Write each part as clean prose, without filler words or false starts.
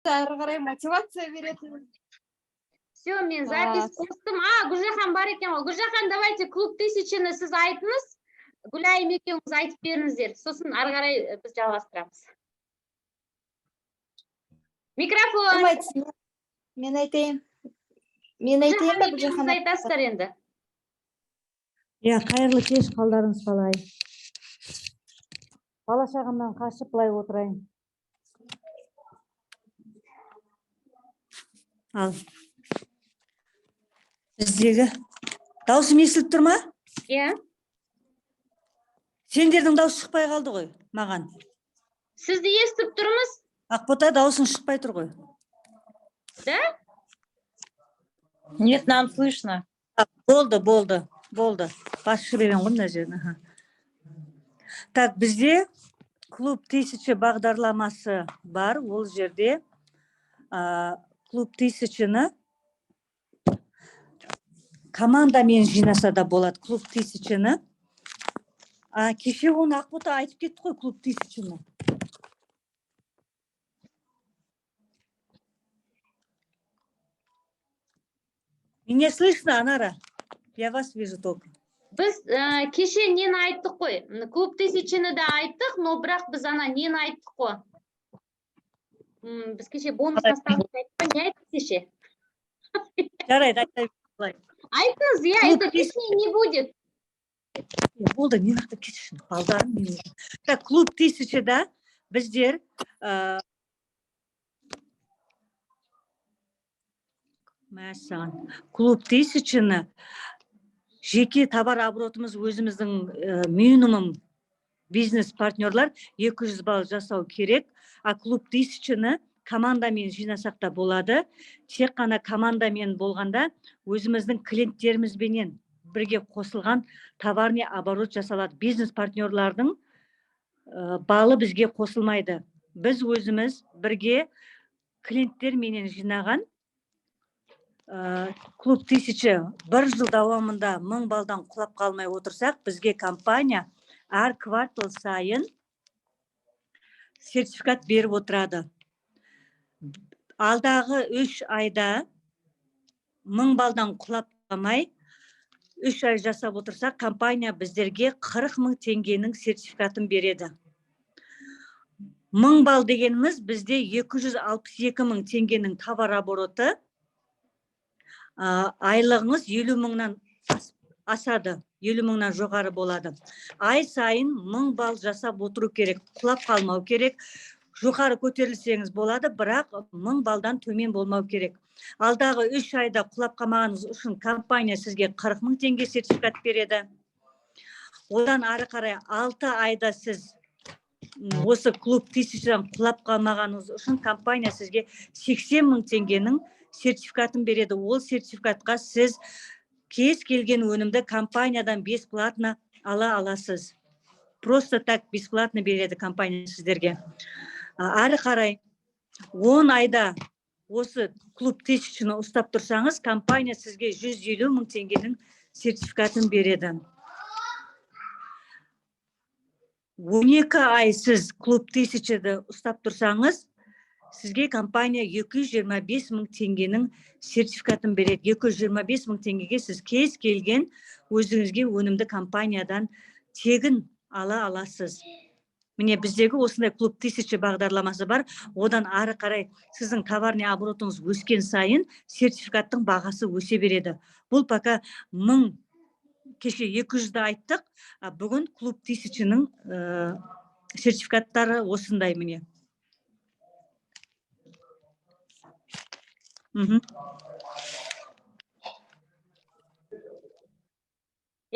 Әрі қарай мотивация беретін. Все, мен запись қостым. А, Гүлжахан бар екен ғой. Гүлжахан, давайте клуб тысячаны сіз айтыңыз. Гүлайым екеуіңіз айтып беріңіздер. Сосын ары қарай біз жалғастырамыз. Микрофон. Кім айтсын? Мен айтайын. Мен айтайын ба, Гүлжахан екеуіңіз Гүлжахан? айтасыздар енді. Иә, қайырлы кеш, қалдарыңыз қалай? Бала шағамнан қашып былай отырайын. Ал. Біздегі дауысым естіліп тұр ма? Иә. Сендердің дауыс шықпай қалды ғой маған. Сізді естіп тұрмыз. Ақбота, дауысың шықпай тұр ғой. Да? Нет, нам слышно. А, болды, болды, болды. Басып жіберген ғой мына жерін. Аха. Так, бізде клуб тысяча бағдарламасы бар. Ол жерде клуб тысячаны командамен жинаса да болады. Клуб тысячаны. А, кеше оны Ақбота айтып кетті ғой, клуб тысячаны. Меня слышно, Анара? Я вас вижу только. Біз кеше нені айттық қой? Клуб тысячаны да айттық, но бірақ біз ана нені айттық қой? Біз кеше бонус наставник айттық па? Не айттық кеше? Жарайды, айта бер. Айтыңыз, иә, Клуб это лишнее не будет. Болды, не нақты кетші, балдарым менің. Так, клуб тысячада біздер мәссаған, клуб тысячаны жеке товар оборотымыз өзіміздің минимум бизнес партнерлар 200 балл жасау керек, а клуб тысячаны командамен жинасақ та болады. Тек қана командамен болғанда өзіміздің клиенттерімізбенен бірге қосылған товарный оборот жасалады. Бизнес партнерлардың балы бізге қосылмайды. Біз өзіміз бірге клиенттерменен жинаған клуб тысяча бір жыл давамында 1000 балдан құлап қалмай отырсақ, бізге компания әр квартал сайын сертификат беріп отырады. Алдағы 3 айда 1000 балдан құлап қалмай 3 ай жасап отырсақ, компания біздерге 40 мың теңгенің сертификатын береді. 1000 балл дегеніміз бізде 262 мың теңгенің товар обороты, айлығыңыз 50 мыңнан асады, 50 мыңнан жоғары болады. Ай сайын 1000 балл жасап отыру керек, құлап қалмау керек. Жоғары көтерілсеңіз болады, бірақ 1000 балдан төмен болмау керек. Алдағы 3 айда құлап қалмағаныңыз үшін компания сізге 40 мың теңге сертификат береді. Одан ары қарай 6 айда сіз осы клуб тысячадан құлап қалмағаныңыз үшін компания сізге 80 мың теңгенің сертификатын береді. Ол сертификатқа сіз кез келген өнімді компаниядан бесплатно ала аласыз. Просто так, бесплатно береді компания сіздерге. Ары қарай 10 айда осы клуб тысячаны ұстап тұрсаңыз, компания сізге 150 мың теңгенің сертификатын береді. 12 ай сіз клуб тысячады ұстап тұрсаңыз, сізге компания 225 мың теңгенің сертификатын береді. 225 мың теңгеге сіз кез келген өзіңізге өнімді компаниядан тегін ала аласыз. Міне, біздегі осындай клуб тысяча бағдарламасы бар. Одан ары қарай сіздің товарный оборотыңыз өскен сайын сертификаттың бағасы өсе береді. Бұл пока мың, кеше 200-ді айттық, а бүгін клуб тысячаның сертификаттары осындай, міне.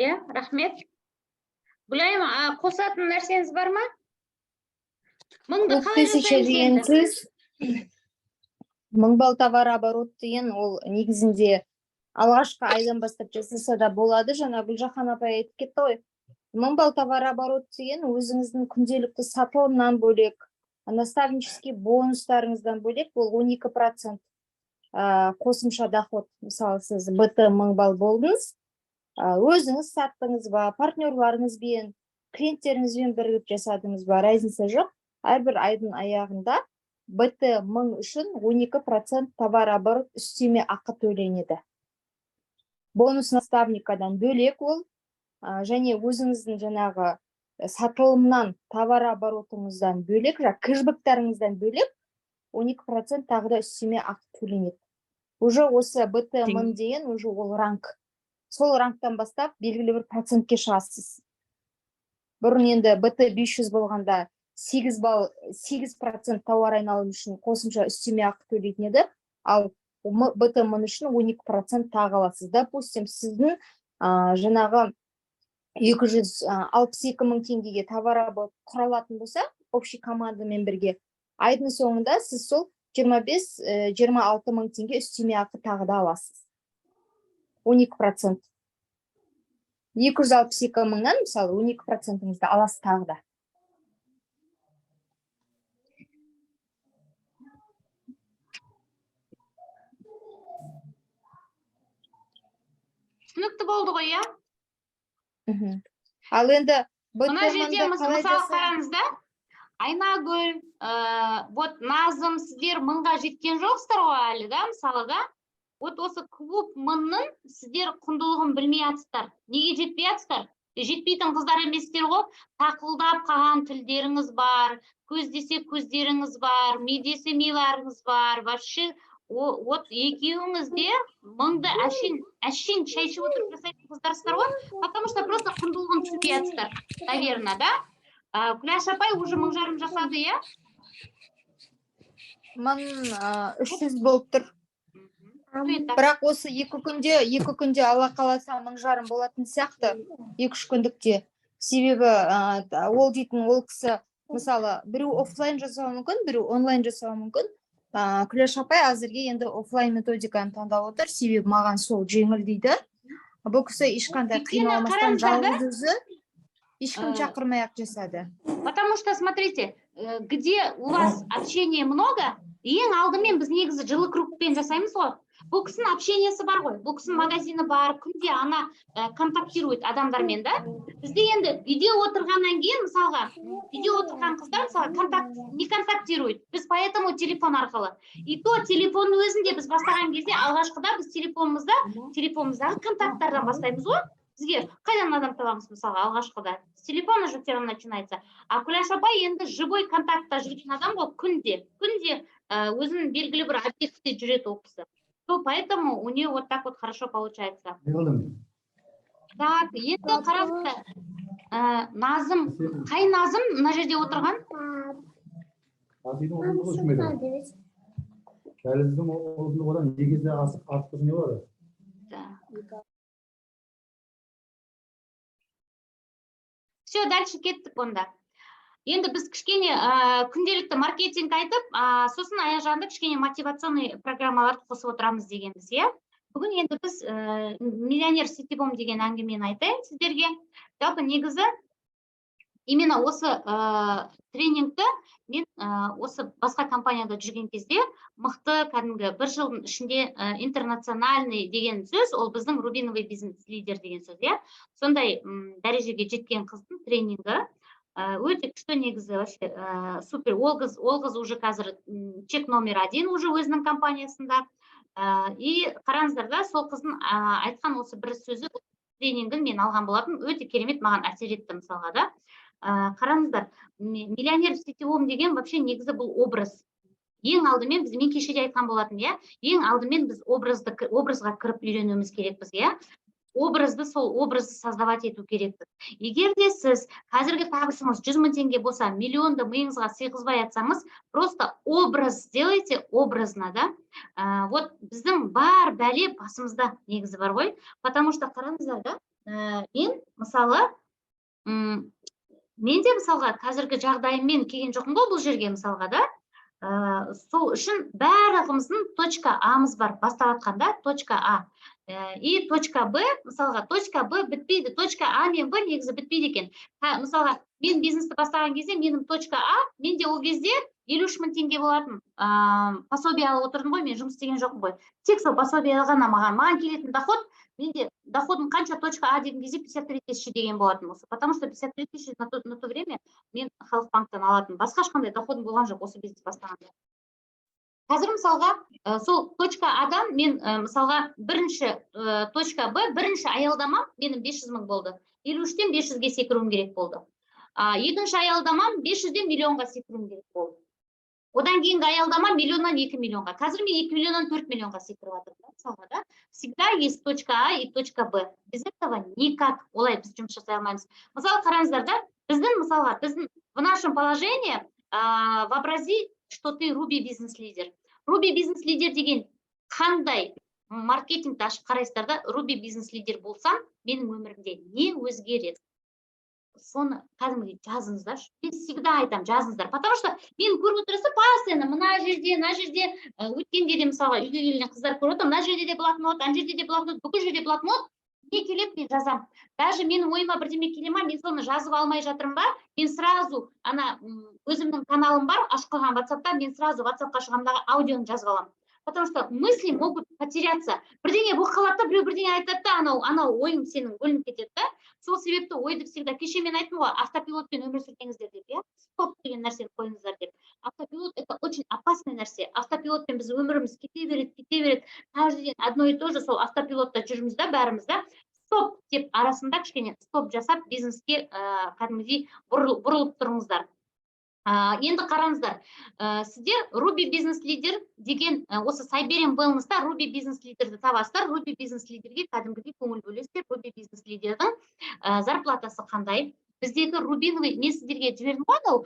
Иә, рахмет. Гүлайым, қосатын нәрсеңіз бар ма? Мыңды Клуб қалай тысяча жасаймыз деген енді? сөз, 1000 балл товар оборот деген, ол негізінде алғашқы айдан бастап жасаса да болады. Жаңа Гүлжахан апай айтып кетті ғой. 1000 балл товар оборот деген өзіңіздің күнделікті сатылымнан бөлек, наставнический бонустарыңыздан бөлек, ол 12% қосымша доход. Мысалы, сіз БТ 1000 балл болдыңыз, өзіңіз саттыңыз ба, партнерларыңызбен, клиенттеріңізбен бірігіп жасадыңыз ба, разница жоқ. Әрбір айдың аяғында БТ 1000 үшін 12% товарооборот үстеме ақы төленеді. Бонус наставникадан бөлек ол және өзіңіздің жаңағы сатылымнан, товарооборотыңыздан бөлек, жаңағы кэшбэктарыңыздан бөлек 12% тағы да үстеме ақы төленеді. Уже осы БТ 1000 деген уже ол ранг. Сол рангтан бастап белгілі бір процентке шығасыз. Бұрын енді БТ 500 болғанда 8 балл, 8% тауар айналым үшін қосымша үстеме ақы төлейтін еді. Ал БТ 1000 үшін 12% тағы аласыз. Допустим, сіздің жаңағы 262 000 теңгеге товарооборот құралатын болса, общий командамен бірге айдың соңында сіз сол 25, 26 мың теңге үстеме ақы тағы да аласыз. 12%. 262 мыңнан, мысалы, 12%-іңізді аласыз тағы да. Түсінікті болды ғой, иә? Мхм. Ал енді Мына жерде БТ-мыңды қалай мысалы, жасаймыз? Қараңыз да, Айнагүл, вот Назым, сіздер 1000-ға жеткен жоқсыздар ғой әлі да, мысалы да. Вот осы клуб 1000-ның сіздер құндылығын білмей жатсыздар. Неге жетпей жатсыздар? Жетпейтін қыздар емессіздер ғой. Тақылдап қалған тілдеріңіз бар, көз десе көздеріңіз бар, ми десе миларыңыз бар. Вообще, вот екеуіңіз де 1000-ды әшейін, әшейін шай ішіп отырып жасайтын қыздарсыздар ғой. Потому что просто құндылығын түсінбей жатсыздар, наверное, да? Күләш апай уже 1500 жасады, иә? 1300 болып тұр. Енді Бірақ осы 2 күнде, Алла қаласа, 1500 болатын сияқты, 2-3 күндікте. Себебі ол дейтін ол кісі, мысалы, біреу оффлайн жасауы мүмкін, біреу онлайн жасауы мүмкін. Күләш апай әзірге енді оффлайн методиканы таңдап отыр, себебі маған сол жеңіл дейді. Бұл кісі ешқандай Өйткені қиналмастан, қараңыздар да, жалғыз өзі, ешкім шақырмай ақ жасады. Потому что, смотрите, где у вас общение много, ең алдымен біз негізі жылы кругпен жасаймыз ғой. Бұл кісінің общениесі бар ғой, бұл кісінің магазині бар, күнде ана контактирует адамдармен, да. Бізде енді үйде отырғаннан кейін, мысалға, үйде отырған қыздар, мысалы, контакт не контактирует. Біз поэтому телефон арқылы. И то телефонның өзінде біз бастаған кезде алғашқыда біз телефонымыздағы контакттардан бастаймыз ғой. Бізге қайдан адам табамыз, мысалға, алғашқыда? С телефона же все равно начинается. А Күләш апай енді живой контактта жүрген адам ғой, күнде, күнде өзінің белгілі бір объектте жүреді ол кісі. То поэтому у нее вот так вот хорошо получается. Так, енді қараңыздар. Назым, қай Назым мына жерде отырған? Асүйдің ұзындығы 3 метр. Дәліздің ұзындығы одан 2 есе асып артық болса, не болады? Да. Все, дальше кеттік онда. Енді біз кішкене күнделікті маркетинг айтып, сосын аяқ жағында кішкене мотивационный программаларды қосып отырамыз дегенбіз, иә? Бүгін енді біз миллионер сетевом деген әңгімені айтайын сіздерге. Жалпы негізі именно осы тренингті мен осы басқа компанияда жүрген кезде мықты, кәдімгі бір жылдың ішінде интернациональный деген сөз, ол біздің рубиновый бизнес лидер деген сөз, иә? Сондай дәрежеге жеткен қыздың тренингі өте күшті негізі, вообще супер. Ол қыз уже қазір чек номер один уже өзінің компаниясында. И қараңыздар да, сол қыздың айтқан осы бір сөзі, тренингін мен алған болатын, өте керемет маған әсер етті, мысалға да. Қараңыздар, миллионер в сетевом деген вообще негізі бұл образ. Ең алдымен біз, мен кеше де айтқан болатын, иә, ең алдымен біз образға кіріп үйренуіміз керекпіз, иә. Образды, сол образды создавать ету керекпіз. Егер де сіз қазіргі табысыңыз 100 000 теңге болса, миллионды миыңызға сыйғызбай жатсаңыз, просто образ сделайте образно, да. Вот біздің бар бәле басымызда негізі бар ғой. Потому что қараңыздар да, мен мысалы, мен де, мысалға, қазіргі жағдайыммен келген жоқпын ғой бұл жерге, мысалға да. Сол үшін барлығымыздың точка А-мыз бар, бастап жатқанда точка А. И точка Б, мысалға, точка Б бітпейді, точка А мен Б негізі бітпейді екен. Мысалға, мен бизнесті бастаған кезде менің точка А, менде ол кезде 53 000 теңге болатын. Пособие алып отырдым ғой, мен жұмыс істеген жоқпын ғой. Тек сол пособие ғана маған келетін доход, менде доходым қанша точка А деген кезде 53 тысячи деген болатын осы. Потому что 53 тысячи на то время мен Халық банктан алатын. Басқа ешқандай доходым болған жоқ осы бизнес бастағанда. Қазір, мысалға, сол точка А-дан мен, мысалға, бірінші, точка Б, бірінші аялдамам менің 500 мың болды. 53-тен 500-ге секіруім керек болды. Екінші аялдамам 500-ден миллионға секіруім керек болды. Одан кейінгі аялдама миллионнан 2 миллионға. Қазір мен 2 миллионнан 4 миллионға секіріп жатырмын да, мысалға да. Всегда есть точка А и точка Б. Без этого никак, олай біз жұмыс жасай алмаймыз. Мысалы, қараңыздар да, біздің, мысалға, біздің в нашем положении, вообрази, что ты Руби бизнес-лидер. Руби бизнес-лидер деген қандай маркетингті ашып қарайсыздар да, Руби бизнес-лидер болсам, менің өмірімде не өзгереді? Соны кәдімгідей жазыңыздаршы. Мен всегда айтамын, жазыңыздар, потому что мен көріп отырасыз постоянно мына жерде, мына жерде, өткенде де, мысалға, үйге келген қыздар көріп отыр, мына жерде де блокнот, ана жерде де блокнот, бүкіл жерде блокнот. Не келеді, мен жазамын. Даже менің ойыма бірдеме келе ма, мен соны жазып алмай жатырмын ба, мен сразу ана өзімнің каналым бар ашып қойған Ватсапта, мен сразу Ватсапқа шығамын дағы, аудионы жазып аламын, потому что мысли могут потеряться. Бірдеңе болып қалады да, біреу бірдеңе айтады да, анау ойың сенің бөлініп кетеді да. Сол себепті ойды всегда, кеше мен айттым ғой, автопилотпен өмір сүрмеңіздер деп, иә, стоп деген нәрсені қойыңыздар деп. Автопилот — это очень опасный нәрсе. Автопилотпен біз өміріміз кете береді, кете береді, каждый день одно и то же, сол автопилотта жүрміз да бәріміз да. Стоп деп арасында кішкене стоп жасап, бизнеске кәдімгідей бұрылып тұрыңыздар. Енді қараңыздар, сіздер Руби бизнес лидер деген, осы Siberian Wellness-та Руби бизнес лидерді табасыздар. Руби бизнес лидерге кәдімгідей көңіл бөлесіздер. Руби бизнес лидердің зарплатасы қандай? Біздегі рубиновый, мен сіздерге жібердім ғой анау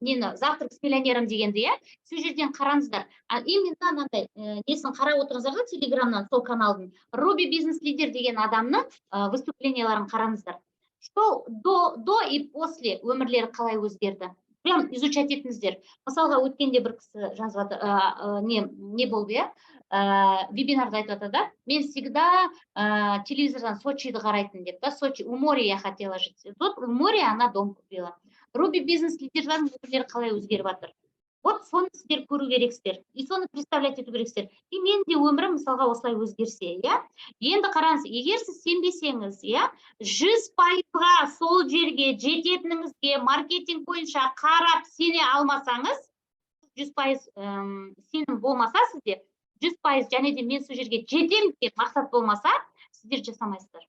нені, «Завтрак с миллионером» дегенді, иә, сол жерден қараңыздар. Именно мынандай несін қарап отырыңыздар да, Телеграмнан сол каналдың, Руби бизнес лидер деген адамның выступленияларын қараңыздар, что до и после өмірлері қалай өзгерді, прям изучать етіңіздер. Мысалға, өткенде бір кісі жазып жатыр, не болды, иә, вебинарда айтып жатыр да, мен всегда телевизордан Сочиді қарайтын деп та, Сочи, у моря я хотела жить. Тут у моря она дом купила. Руби бизнес лидерлердің өмірлері қалай өзгеріп жатыр, вот соны сіздер көру керексіздер и соны представлять ету керексіздер. И менің де өмірім, мысалға, осылай өзгерсе, иә. Енді қараңыз, егер сіз сенбесеңіз, иә, 100%-ға сол жерге жететініңізге маркетинг бойынша қарап сене алмасаңыз, 100% сенім болмаса сізде 100%, және де мен сол жерге жетемін деп мақсат болмаса, сіздер жасамайсыздар.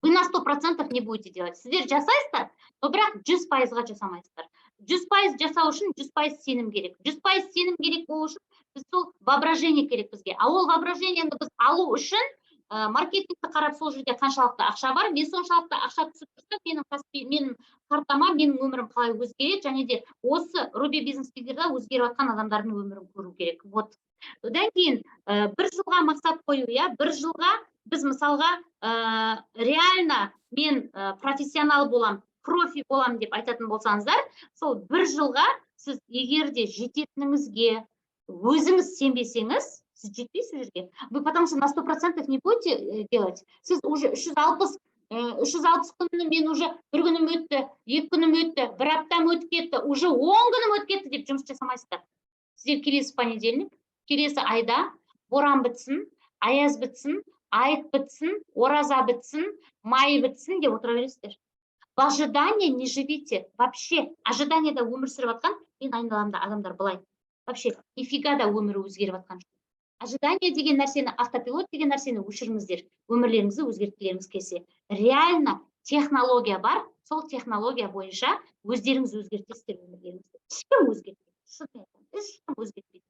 Вы на 100% не будете делать. Сіздер жасайсыздар, но бірақ 100%-ға жасамайсыздар. 100% жасау үшін 100% сенім керек. 100% сенім керек болу үшін біз сол воображение керек бізге. А ол воображениені біз алу үшін маркетингті қарап, сол жерде қаншалықты ақша бар, мен соншалықты ақша түсіп тұрса, менің Каспи, менің картама, менің өмірім қалай өзгереді, және де осы Руби бизнес лидерда өзгеріп жатқан адамдардың өмірін көру керек. Вот одан кейін бір жылға мақсат қою, иә. Бір жылға біз, мысалға, реально мен профессионал болам, профи болам деп айтатын болсаңыздар, сол бір жылға сіз егер де жететініңізге өзіңіз сенбесеңіз, сіз жетпейсіз ол жерге. Вы потому что на 100% не будете делать. Сіз уже 360 күннің, мен уже бір күнім өтті, екі күнім өтті, бір аптам өтіп кетті, уже 10 күнім өтіп кетті деп жұмыс жасамайсыздар. Сіздер келесі понедельник, келесі айда боран бітсін, аяз бітсін, айт бітсін, ораза бітсін, май бітсін деп отыра бересіздер. В ожидании не живите вообще. Ожиданияда өмір сүріп жатқан мен айналамда адамдар былай вообще нифига да өмірі өзгеріп жатқан жоқ. Ожидание деген нәрсені, автопилот деген нәрсені өшіріңіздер, өмірлеріңізді өзгерткілеріңіз келсе. Реально технология бар, сол технология бойынша өздеріңіз өзгертесіздер өмірлеріңізді. Ешкім өзгертпейді, шынымен айтамын, ешкім өзгертпейді,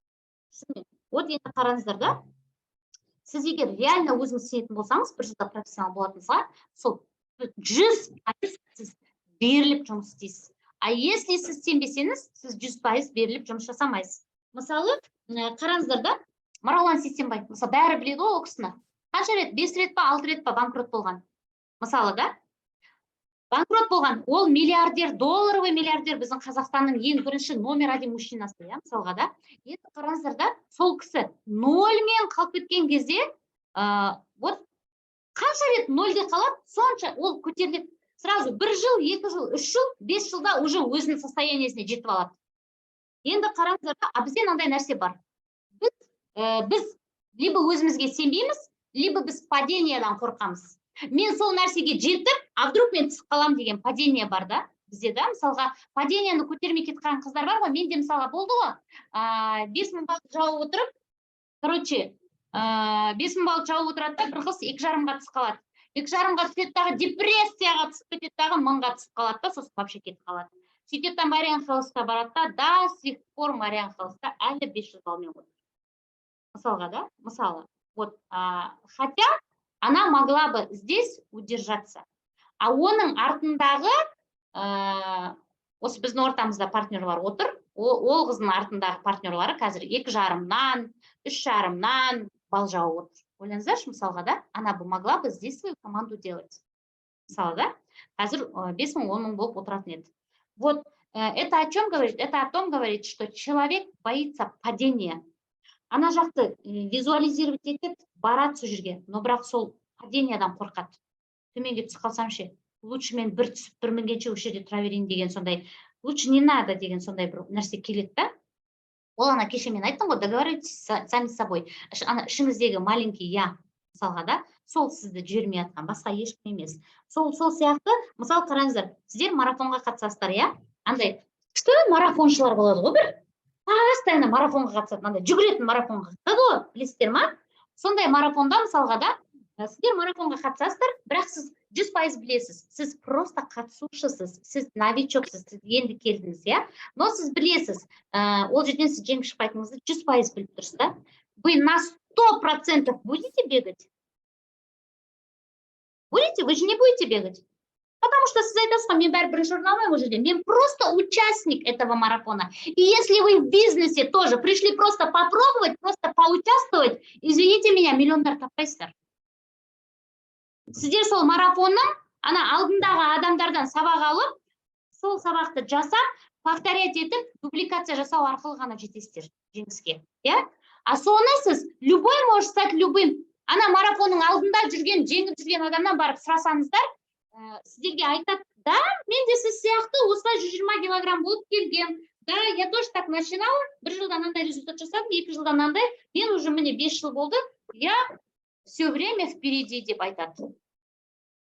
шынымен. Вот енді қараңыздар да, сіз егер реально өзіңіз сенетін болсаңыз, бір жылда профессионал болатыныңызға, сол 100% сіз беріліп жұмыс істейсіз. А если сіз сенбесеңіз, сіз 100% беріліп жұмыс жасамайсыз. Мысалы, қараңыздар да, Марғұлан Сейсембай, мысалы, бәрі біледі ғой ол кісіні. Қанша рет, бес рет па, алты рет па банкрот болған, мысалы да, банкрот болған. Ол миллиардер, долларовый миллиардер, біздің Қазақстанның ең бірінші номер один мужчинасы, иә, мысалға да. Енді қараңыздар да, сол кісі нольмен қалып кеткен кезде, вот қанша рет нольде қалады, сонша ол көтеріледі сразу. Бір жыл, 2 жыл, 3 жыл, 5 жылда уже өзінің состояниесіне жетіп алады. Енді қараңыздар да, а бізде мынандай нәрсе бар: біз либо өзімізге сенбейміз, либо біз падениядан қорқамыз. Мен сол нәрсеге жетіп, а вдруг мен түсіп қаламын деген падение бар да. Бізде да, мысалға, паденияны көтермей кетіп қалған қыздар бар ғой. Менде, мысалға, болды ғой, 5000 балл жауып отырып, короче, 5000 балл жауып отырады да, бір қыз 2,5-ға түсіп қалады. 2,5-ға түседі дағы, депрессияға түсіп кетеді дағы, 1000-ға түсіп қалады да, сосын вообще кетіп қалады. Сөйтеді да, Мариан Хелсқа барады да, до сих пор Мариан Хелста әлі 500 баллмен отыр, мысалға да. Мысалы, вот, хотя она могла бы здесь удержаться. А оның артындағы, осы біздің ортамызда партнерлар отыр, ол қыздың артындағы партнерлары қазір 2,5-нан, 3,5-нан балл жауып отыр. Ойлаңыздаршы, мысалға да, она бы могла бы здесь свою команду делать, мысалы да, қазір 5000, 10 000 болып отыратын еді. Вот это о чем говорит? Это о том говорит, что человек боится падения. Ана жақты визуализировать етеді, барады сол жерге, но бірақ сол падениядан қорқады. Төменге түсіп қалсам ше, лучше мен бір түсіп, бір мінгенше осы жерде тұра берейін деген сондай, лучше не надо деген сондай бір нәрсе келеді да. Ол ана кеше мен айттым ғой, договаривайтесь сами с собой. Ана ішіңіздегі маленький я, мысалға да, сол сізді жібермей жатқан, басқа ешкім емес. Сол сияқты, мысалы, қараңыздар, сіздер марафонға қатысасыздар, иә? Андай күшті марафоншылар болады ғой, бір постоянно марафонға қатысатын, андай жүгіретін марафонға қатысады ғой, білесіздер ма? Сондай марафонда, мысалға да, сіздер марафонға қатысасыздар, бірақ сіз 100% білесіз, сіз просто қатысушысыз, сіз новичоксыз, сіз енді келдіңіз, иә? Но сіз білесіз, ол жерден сіз жеңіп шықпайтыныңызды 100% біліп тұрсыз да. Вы на 100% будете бегать? Будете? Вы же не будете бегать. Потому что сіз айтасыз ғой: мен бәрі бірінші орын алмаймын ол жерде, мен просто участник этого марафона. И если вы в бизнесе тоже пришли просто попробовать, просто поучаствовать, извините меня, миллиондар таппайсыздар. Сіздер сол марафонның ана алдындағы адамдардан сабақ алып, сол сабақты жасап, повторять етіп, дубликация жасау арқылы ғана жетесіздер жеңіске, иә? А соны сіз, любой может стать любым. Ана марафонның алдында жүрген, жеңіп жүрген адамнан барып сұрасаңыздар, сіздерге айтады да: мен де сіз сияқты осылай 120 килограмм болып келгем да, я тоже так начинала, бір жылда мынандай результат жасадым, 2 жылда мынандай, мен уже, міне, 5 жыл болды, я все время впереди, деп айтады.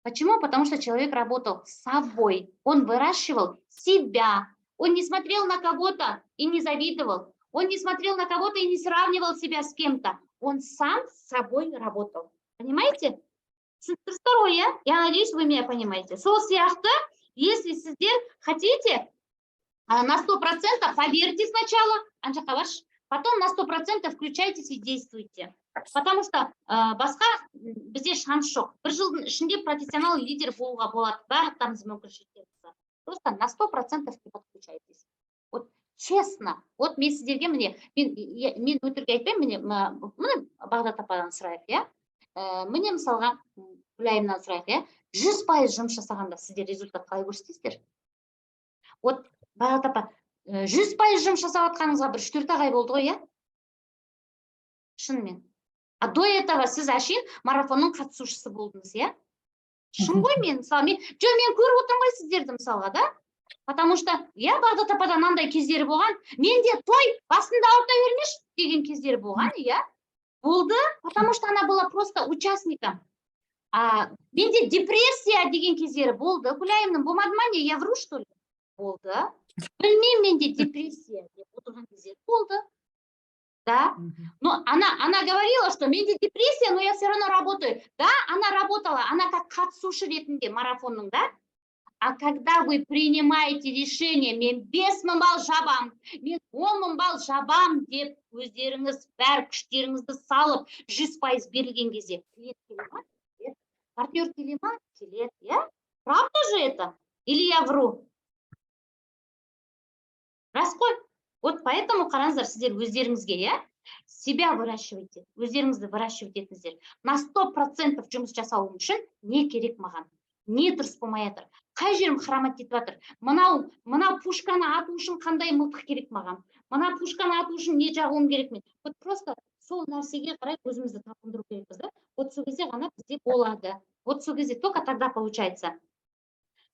Почему? Потому что человек работал с собой, он выращивал себя, он не смотрел на кого-то и не завидовал, он не смотрел на кого-то и не сравнивал себя с кем-то, он сам с собой работал. Понимаете? Түсініп ғой, иә? Я надеюсь, вы меня понимаете. Сол сияқты, если сіздер хотите на 100%, поверьте сначала, ана жаққа баршы, потом на 100% включайтесь и действуйте. Потому что басқа бізде шанс жоқ. Бір жылдың ішінде профессионал лидер болуға болады. Барлықтарыңыз мүмкіншіліктеріңіз бар. Просто на 100% не подключайтесь. Вот честно, вот мен сіздерге, міне, мен өтірік айтпаймын, міне, міне, Бағдат ападан сұрайық, иә? Міне, мысалға, Гүлайымнан сұрайық, иә? 100% жұмыс жасағанда сіздер результат қалай көрсетесіздер? Вот, Бағдат апа, 100% жұмыс жасап жатқаныңызға бір 3-4 ақ ай болды ғой, иә? Шынымен. А до этого сіз әшейін марафонның қатысушысы болдыңыз, иә? Шын ғой. Мен, мысалы, мен жоқ, мен көріп отырмын ғой сіздерді, мысалға да. Потому что, иә, Бағдат апада мынандай кездері болған, менде той, басымды ауырта бермеші деген кездері болған, иә, болды. Потому что она была просто участником. А менде депрессия деген кездері болды Гүлайымның. Болмады ма, не, я вру, что ли? Болды. Білмеймін, менде депрессия деп отырған кездері болды да. Но она говорила, что менде депрессия, но я все равно работаю. Да, она работала, она как қатысушы ретінде марафонның, да? А когда вы принимаете решение, мен 5000 балл жабам, мен 10 000 балл жабам деп өздеріңіз бәр күштеріңізді салып, 100% берілген кезде клиент келе ма? Келеді. Партнер келе ма? Келеді, иә? Правда же это? Или я вру? Рас қой. Вот поэтому қараңыздар, сіздер өздеріңізге, иә, себя выращивайте, өздеріңізді выращивать етіңіздер. На 100% жұмыс жасауым үшін не керек маған? Не дұрыс болмай жатыр? Қай жерім хромать етіп жатыр? Мынау пушканы ату үшін қандай мылтық керек маған? Мына пушканы ату үшін не жағуым керек мен? Вот просто сол нәрсеге қарай өзімізді талпындыру керекпіз да. Вот сол кезде ғана бізде болады. Вот сол кезде, только тогда получается.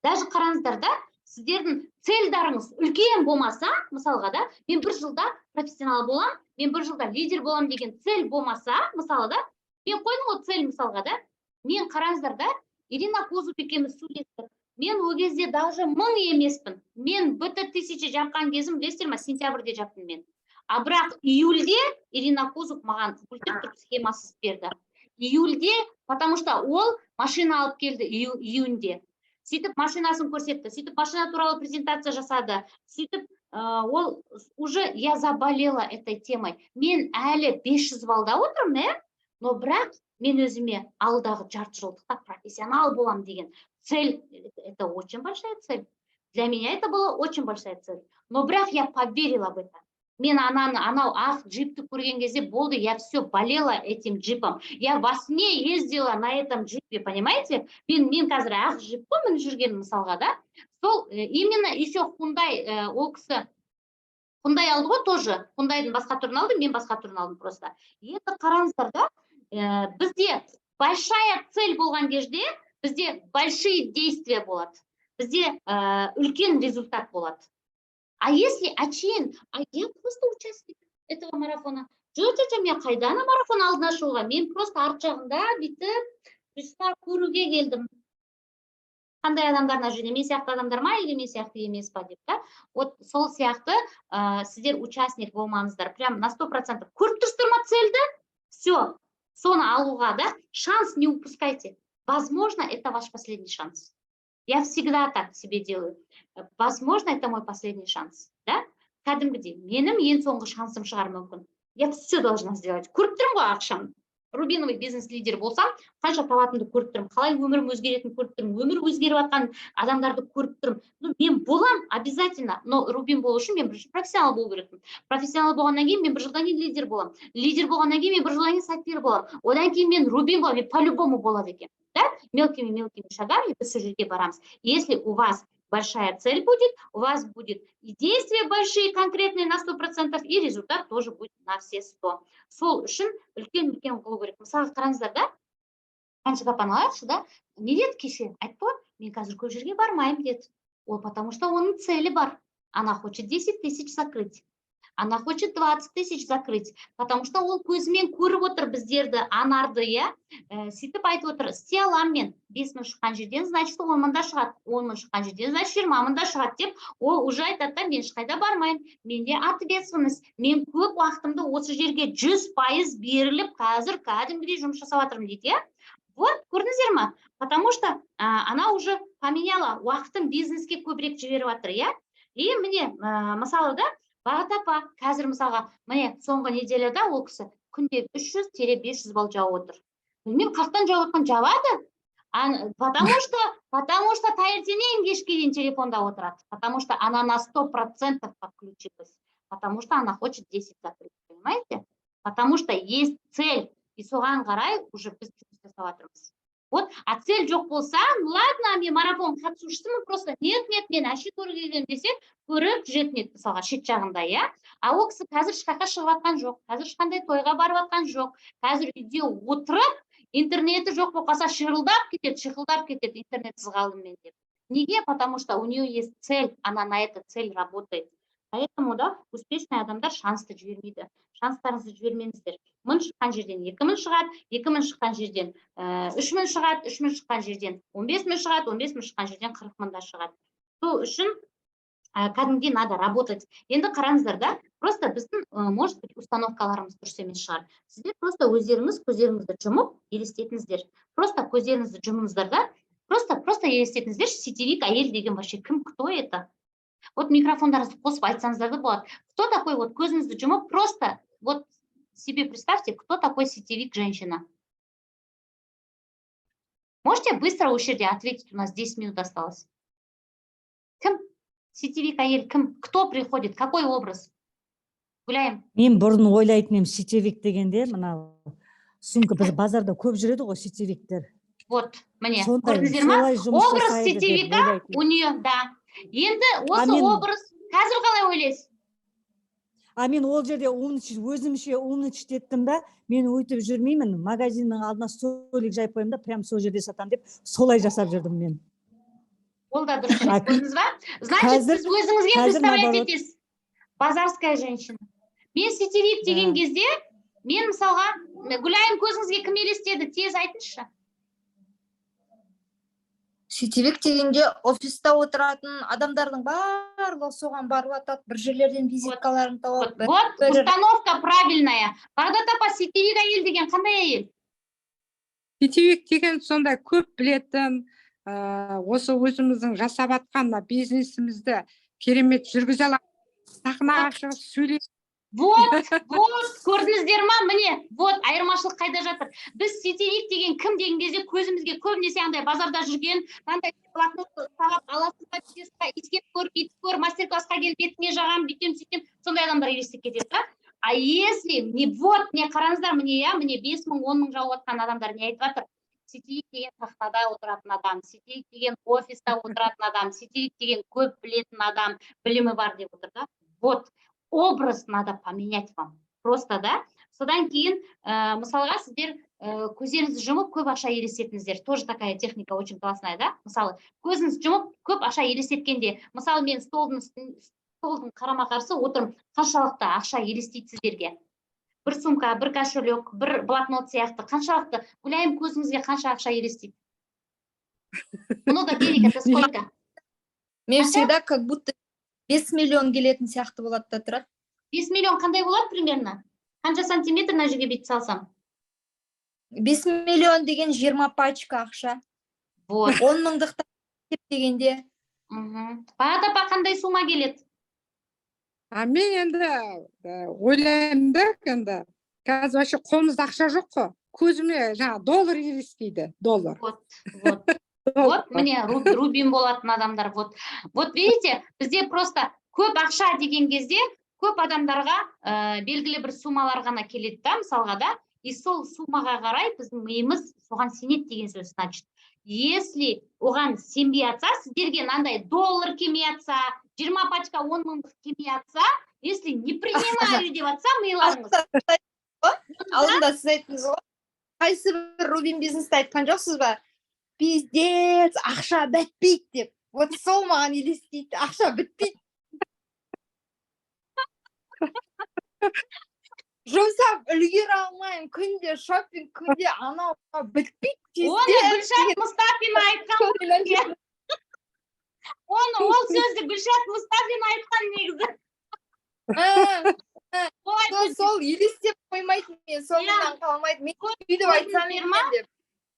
Даже қараңыздар да, сіздердің цельдарыңыз үлкен болмаса, мысалға да, мен бір жылда профессионал боламын, мен бір жылда лидер боламын деген цель болмаса, мысалы да, мен қойдым ғой цель, мысалға да, мен, қараңыздар да, Ирина Козуб екеуміз сөйлестік. Мен ол кезде даже 1000 емеспін. Мен БТ 1000 жапқан кезім, білесіздер ма, сентябрьде жаптым мен. А бірақ июльде Ирина Кузов маған өлтіріп тұрып схема сызып берді. Июльде, потому что ол машина алып келді июньде. Сөйтіп машинасын көрсетті, сөйтіп машина туралы презентация жасады. Сөйтіп ол уже я заболела этой темой. Мен әлі 500 балда отырмын, иә? Но бірақ мен өзіме алдағы жарты жылдықта профессионал болам деген цель, это очень большая цель. Для меня это была очень большая цель. Но бірақ я поверила в это. Мен ананы, анау ақ джипті көрген кезде болды, я все болела этим джипом. Я во сне ездила на этом джипе, понимаете? Мен қазір ақ джип қой мініп жүрген мысалға, да? Сол именно еще Hyundai, ол кісі Hyundai алды ғой тоже. Hyundai'дың басқа түрін алды, мен басқа түрін алдым просто. Енді қараңыздар да, бізде большая цель болған кезде бізде большие действия болады. Бізде үлкен результат болады. А если әшейін, а я просто участник этого марафона. Жоқ, жоқ, жоқ, мен қайда ана марафон алдына шығуға? Мен просто арт жағында бүйтіп пришла, көруге келдім. Қандай адамдар мына жерде, мен сияқты адамдар ма или мен сияқты емес па деп та. Вот сол сияқты сіздер участник болмаңыздар. Прям на 100%. Көріп тұрсыздар ма цельді? Все, соны алуға да шанс не упускайте. Возможно, это ваш последний шанс. Я всегда так себе делаю. Возможно, это мой последний шанс. Да? Кәдімгідей. Менің ең соңғы шансым шығар мүмкін. Я все должна сделать. Көріп тұрмын ғой ақшам. Рубиновый бизнес-лидер болсам, қанша табатынымды көріп тұрмын, қалай өмірім өзгеретінін көріп тұрмын, өмір өзгеріп жатқан адамдарды көріп тұрмын. Ну, мен болам обязательно, но рубин болу үшін мен бірінші профессионал болу керекпін. Профессионал болғаннан кейін мен бір жылдан кейін лидер боламын. Лидер болғаннан кейін мен бір жылдан кейін сапфир боламын. Одан кейін мен рубин боламын, мен по-любому болады екен. Да? Мелкими мелкими шагами біз сол жерге барамыз. Если у вас большая цель будет, у вас будет и действия большие, конкретные на 100%, и результат тоже будет на все 100. Сол үшін үлкен-үлкен қылу керек. Мысалы, қараңыздар да, Қаншық апаны алайықшы да, не деді кеше? Айтты ғой, мен қазір көп жерге бармаймын деді. Ол потому что оның цели бар. Она хочет 10 тысяч закрыть. Она хочет 20 тысяч закрыть, потому что ол көзімен көріп отыр біздерді, Анарды, иә. Сөйтіп айтып отыр, істей аламын мен. 5000 шыққан жерден, значит, 10 мың да шығады. 10 мың шыққан жерден, значит, 20 мың да шығады деп, ол уже айтады да, мен ешқайда бармаймын. Менде ответственность. Мен көп уақытымды осы жерге 100% беріліп, қазір кәдімгідей жұмыс жасап жатырмын дейді, иә. Вот, көрдіңіздер ма? Потому что она уже поменяла, уақытын бизнеске көбірек жіберіп жатыр, иә. И міне, мысалы да, Бағат апа қазір мысалға, міне, соңғы неделяда ол кісі күнде 300-500 балл жауып отыр. Білмеймін, қаяқтан жауып отқан, жабады. Потому что таңертеңнен кешке дейін телефонда отырады. Потому что она на 100% подключилась. Потому что она хочет 10 закрыть, понимаете? Потому что есть цель. И соған қарай уже біз жұмыс жасап жатырмыз. Вот, а цель жоқ болса, ну ладно, мен марафон қатысушысымын, просто нет, нет, мен әше көруге келемін десе, көріп жүретін еді мысалға шет жағында, иә. А ол кісі қазір ешқаққа шығып жатқан жоқ, қазір ешқандай тойға барып жатқан жоқ, қазір үйде отырып, интернеті жоқ болып қалса, шырылдап кетеді, шиқылдап кетеді, интернетсіз қалдым мен деп. Неге? Потому что у нее есть цель, она на эту цель работает. Поэтому, да, успешный адамдар шансты жібермейді. Шанстарыңызды жібермеңіздер. 1000 шыққан жерден 2000 шығады, 2000 шыққан жерден 3000 шығады, 3000 шыққан жерден 15 000 шығады, 15 000 шыққан жерден 40 000 да шығады. Сол үшін кәдімгідей надо работать. Енді қараңыздар да, просто біздің, может быть, установкаларымыз дұрыс емес шығар. Сіздер просто өздеріңіз көздеріңізді жұмып елестетіңіздер. Просто көздеріңізді жұмыңыздар да, просто елестетіңіздерші, сетевик әйел деген вообще кім, кто это? Вот микрофондарыңызды қосып айтсаңыздар да болады. Кто такой, вот көзіңізді жұмып, просто вот себе представьте, кто такой сетевик женщина? Можете быстро осы жерде ответить, у нас 10 минут осталось. Кім? Сетевик әйел кім? Кто приходит? Какой образ? Гүлайым. Мен бұрын ойлайтын едім, сетевик дегенде мына сумка, біз базарда көп жүреді ғой сетевиктер. Вот, міне, Сондай, көрдіңіздер ма? солай жұмыс Образ жасайды деп сетевика ойлайтын. у нее, да. Енді осы образ қазір қалай ойлайсыз? А мен ол жерде умничать, өзімше умничать еттім да, мен өйтіп жүрмеймін, магазиннің алдына столик жайып қоямын да, прям сол жерде сатамын деп солай жасап жүрдім мен. Ол да дұрыс емес, А көрдіңіз ба? Значит, сіз өзіңізге қазір представлять наоборот. етесіз. Базарская женщина. Мен сетевик деген Да. кезде, мен мысалға, Гүлайым, көзіңізге кім елестеді? Тез айтыңызшы. Сетевик дегенде офиста отыратын адамдардың барлығы соған барып жатады, бір жерлерден визиткаларын Вот, тауып бір вот установка правильная. Бағдат апа, сетевик әйел деген қандай әйел? Сетевик деген сондай көп білетін, осы өзіміздің жасап жатқан мына бизнесімізді керемет жүргізе алатын, сахнаға шығып сөйлей Вот, вот, көрдіңіздер ма? Міне, вот айырмашылық қайда жатыр. Біз сетевик деген кім деген кезде көзімізге көбінесе андай базарда жүрген, мынандай блокнот ұстап аласың ба, бүйтесің ба, иіскеп көр, бүйтіп көр, мастер классқа келіп бетіңе жағамын, бүйтемін, сөйтемін, сондай адамдар елестеп кетеді да. А если не вот, міне, қараңыздар, міне, иә, міне, 5000, 10 000 жауып жатқан адамдар не айтып жатыр? Сетевик деген сахнада отыратын адам, сетевик деген офиста отыратын адам, сетевик деген көп білетін адам, білімі бар деп отыр да. Вот образ надо поменять вам просто да. Содан кейін, мысалға, сіздер көздеріңізді жұмып көп ақша елестетіңіздер. Тоже такая техника очень классная да. Мысалы, көзіңізді жұмып көп ақша елестеткенде, мысалы, мен столдың қарама қарсы отырмын, қаншалықты ақша елестейді сіздерге? Бір сумка, бір кошелек, бір блокнот сияқты қаншалықты? Гүлайым, көзіңізге қанша ақша елестейді? Много денег — это сколько? Мен Қанша? всегда как будто 5 миллион келетін сияқты болады да тұрады. 5 миллион қандай болады примерно? Қанша сантиметр мына жерге бүйтіп салсам? 5 миллион деген 20 пачка ақша. Вот. 10 мыңдықтан есептегенде. Бағдат апа, қандай сумма келеді? А мен енді ойлаймын да, енді қазір вообще қолымызда ақша жоқ қой, көзіме жаңағы доллар елестейді, доллар. Вот, вот. Вот міне, рубин болатын адамдар. Вот, вот видите, бізде просто көп ақша деген кезде көп адамдарға белгілі бір суммалар ғана келеді да, мысалға да. И сол суммаға қарай біздің миымыз соған сенеді деген сөз. Значит, если оған сенбей жатса, сіздерге мынандай доллар келмей жатса, 20 пачка 10 мыңдық келмей жатса, если не принимаю деп жатса миларыңыз. Алдында сіз айттыңыз ғой, қайсы бір рубин бизнесте айтқан жоқсыз ба, пиздец, ақша бітпейді деп? Вот сол маған елестейді, ақша бітпейді, жұмсап үлгере алмаймын, күнде шопинг, күнде анау мынау, бітпейді. Оны Гүлшат Мұстафина айтқан. Оны, ол сөзді Гүлшат Мұстафина айтқан негізі. Ол Сол, сол елестеп қоймайтын, мен соңынан қалмайды мен өйтіп айтсам Көрдіңіздер ма? екен деп.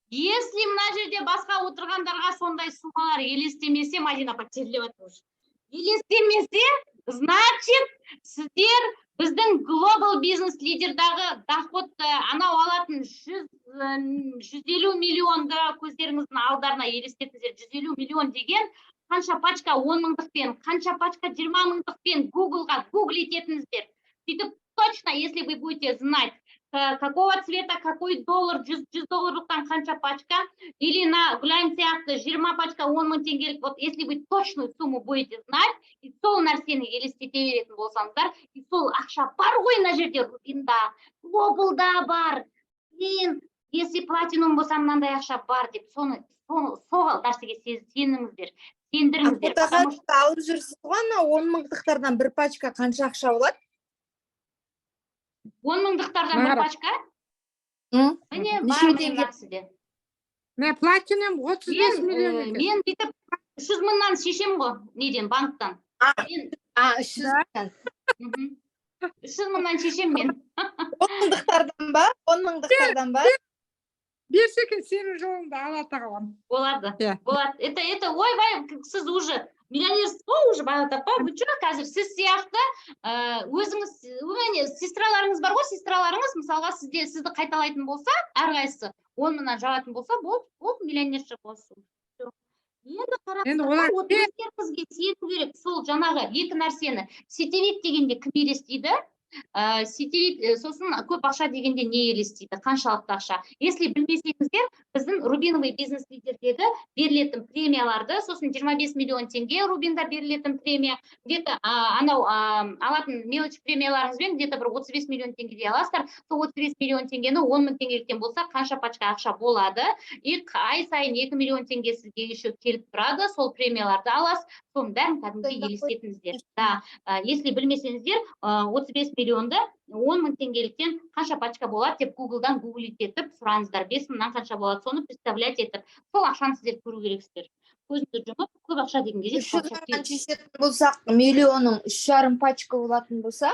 Если мына жерде басқа отырғандарға сондай суммалар елестемесе, Мадина апа терлеп жатыр уже, елестемесе, значит, сіздер біздің глобал бизнес лидердағы доходты, анау алатын 150 миллионды көздеріңіздің алдарына елестетіңіздер. 150 миллион деген қанша пачка 10 мыңдықпен, қанша пачка 20 мыңдықпен, гуглға гугл ететіңіздер. Сөйтіп точно, если вы будете знать, какого цвета какой доллар, 100 долларлықтан қанша пачка, или на Гүлайым сияқты 20 пачка 10 000 теңгелік, вот если вы точную сумму будете знать и сол нәрсені елестете беретін болсаңыздар, и сол ақша бар ғой мына жерде, рубинда, глобалда бар, мен если платинум болсам, мынандай ақша бар деп, соны сол нәрсеге сеніңіздер, сендіріңіздер. Фотоға Потому что алып жүрсіз ғой, ана 10 мыңдықтардан бір пачка қанша ақша болады? 10 мыңдықтардан бір Мағара. пачка? Міне, Неше бар, міне, теңге? мына кісіде. Мен платинум 35 Мен, миллион екен. мен бүйтіп 300 мыңнан шешем ғой, неден, банктан. Мен А, 300 мыңнан. 300 мыңнан шешем мен. 10 мыңдықтардан ба? 10 мыңдықтардан ба? Берсе екен сенің жолыңды, Алла тағалам. Болады. Иә. Болады. Это, ойбай, сіз уже миллионерсіз ғой уже, Бағдат апа. Вы че, қазір сіз сияқты өзіңіз, міне, сестраларыңыз бар ғой, сестраларыңыз, мысалға, сізде сізді қайталайтын болса, әрқайсысы 10 мыңнан жабатын болса, болды, болды, миллионерша боласыз. Всё. Енді Енді қараңыздар, олар вот өздеріңізге сену керек сол жаңағы екі нәрсені. Сетевик дегенде кім елестейді? Сетевик, сосын көп ақша дегенде не елестейді, қаншалықты ақша? Если білмесеңіздер, біздің рубиновый бизнес лидердегі берілетін премияларды, сосын 25 миллион теңге рубинда берілетін премия, где то анау алатын мелочь премияларыңызбен где то бір 35 миллион теңгедей аласыздар. Сол 35 миллион теңгені 10 000 теңгеліктен болса, қанша пачка ақша болады? И ай сайын 2 миллион теңге сізге еще келіп тұрады, сол премияларды аласыз, соның бәрін кәдімгідей елестетіңіздер да. Если білмесеңіздер, 35 миллионды 10 000 теңгеліктен қанша пачка болады деп гуглдан гуглить етіп сұраңыздар, 5000-нан қанша болады, соны представлять етіп, сол ақшаны сіздер көру керексіздер. Көзіңді жұмып, көп ақша деген кезде 300 ақша мыңнан шешетін болсақ, миллионың 3,5 пачка болатын болса.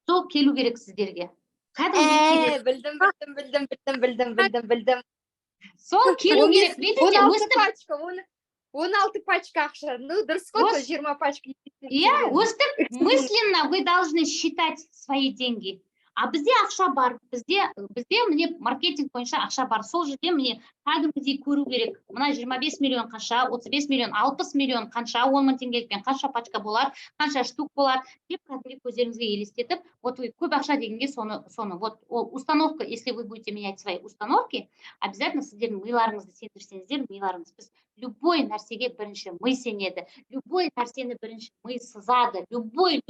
Сол келу керек сіздерге кәдімгідей Ә, келеді. Білдім, білдім, білдім, білдім, білдім, білдім, білдім. Сол келу Он керек, бес- видите? 16 Өстіп. пачка, 16 пачка ақша. Ну, дұрыс қой, Ос- сол 20 пачка. Иә, өстіп мысленно вы должны считать свои деньги. А бізде ақша бар, бізде міне, маркетинг бойынша ақша бар. Сол жерде, міне, кәдімгідей көру керек: мына 25 миллион қанша, 35 миллион, 60 миллион қанша, 10 мың теңгелікпен қанша пачка болады, қанша штук болады деп кәдімгідей көздеріңізге елестетіп. Вот вы көп ақша дегенге соны вот ол установка. Если вы будете менять свои установки, обязательно сіздердің миларыңызды сендірсеңіздер, миларыңыз, біз любой нәрсеге бірінші ми сенеді, любой нәрсені бірінші ми сызады. Любой,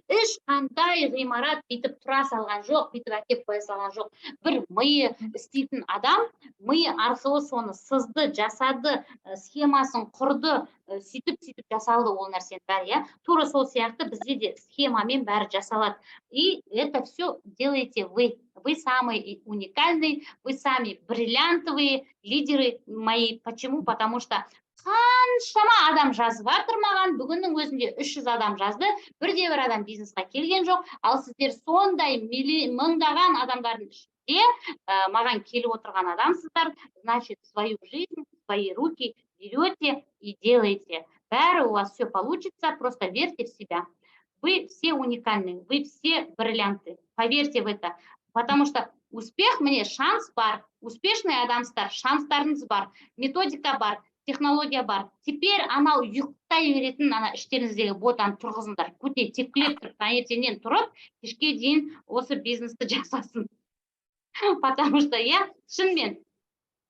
ешқандай ғимарат бүйтіп тұра салған жоқ, бүйтіп әкеліп қоя салған жоқ. Бір миы істейтін адам ми арқылы соны сызды, жасады, схемасын құрды, сөйтіп жасалды ол нәрсенің бәрі, иә. Тура сол сияқты бізде де схемамен бәрі жасалады. И это все делаете вы. Вы самый уникальный, вы сами бриллиантовые лидеры мои. Почему? Потому что қаншама адам жазып жатыр маған. Бүгіннің өзінде 300 адам жазды, бірде бір адам бизнесқа келген жоқ. Ал сіздер сондай мыңдаған адамдардың ішінде маған келіп отырған адамсыздар. Значит, свою жизнь в свои руки берете и делаете. Бәрі у вас все получится, просто верьте в себя. Вы все уникальны, вы все бриллианты, поверьте в это, потому что успех, міне, шанс бар, успешный адамсыздар, шанстарыңыз бар, методика бар, технология бар. Теперь анау ұйықтай беретін ана іштеріңіздегі ботаны тұрғызыңдар, көте тепкілеп тұрып, таңертеңнен тұрып кешке дейін осы бизнесті жасасын. Потому что я шынымен,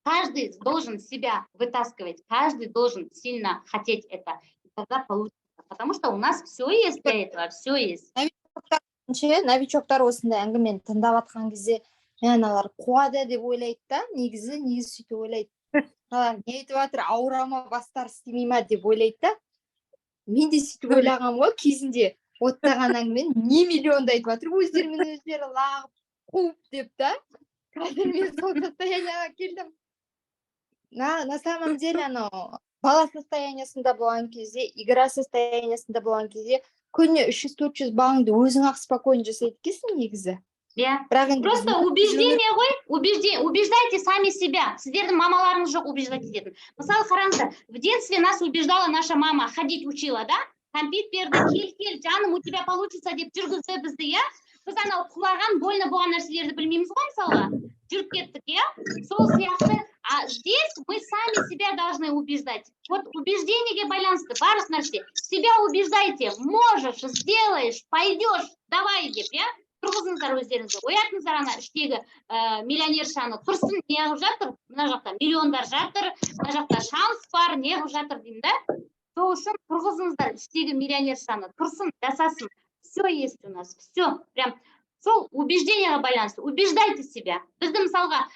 каждый должен себя вытаскивать, каждый должен сильно хотеть это, и тогда получится, потому что у нас все есть для этого, все есть. Ше, новичоктар осындай әңгімені тыңдап жатқан кезде, мә, аналар қуады деп ойлайды да. Негізі сөйтіп ойлайды: мыналар не айтып жатыр, ауыра ма, бастары істемей ма деп ойлайды да. Мен де сөйтіп ойлағанмын ғой кезінде: оттаған әңгімені не миллионды айтып жатыр өздерімен өздері лағып қуып деп та. Қазір мен сол состояниеға келдім. На самом деле анау бала состояниясында болған кезде, игра состояниясында болған кезде күніне 300-400 балыңды өзің ақ спокойно жасайды екенсің негізі. Иә. Бірақ енді Просто убеждение ғой, убеждайте сами себя. Сіздердің мамаларыңыз жоқ убеждать ететін. Мысалы, қараңыздар, в детстве нас убеждала наша мама, ходить учила, да? Кәмпит берді, «Кел, кел, жаным, у тебя получится» деп жүргізді бізді, иә. Біз анау құлаған, больно болған нәрселерді білмейміз ғой, мысалға, жүріп кеттік, иә. Сол сияқты, а здесь мы сами себя должны убеждать. Вот убеждениеге байланысты барлық нәрсе. Себя убеждайте: можешь, сделаешь, пойдешь, давай деп, иә. Тұрғызыңыздар өздеріңізді, оятыңыздар ана іштегі миллионершаны. Тұрсын, неғып жатыр мына жақта, миллиондар жатыр мына жақта, шанс бар, неғып жатыр деймін да. Сол үшін тұрғызыңыздар іштегі миллионершаны, тұрсын, жасасын. Все есть у нас, все. Прям сол убеждениеға байланысты убеждайте себя. Бізді, мысалға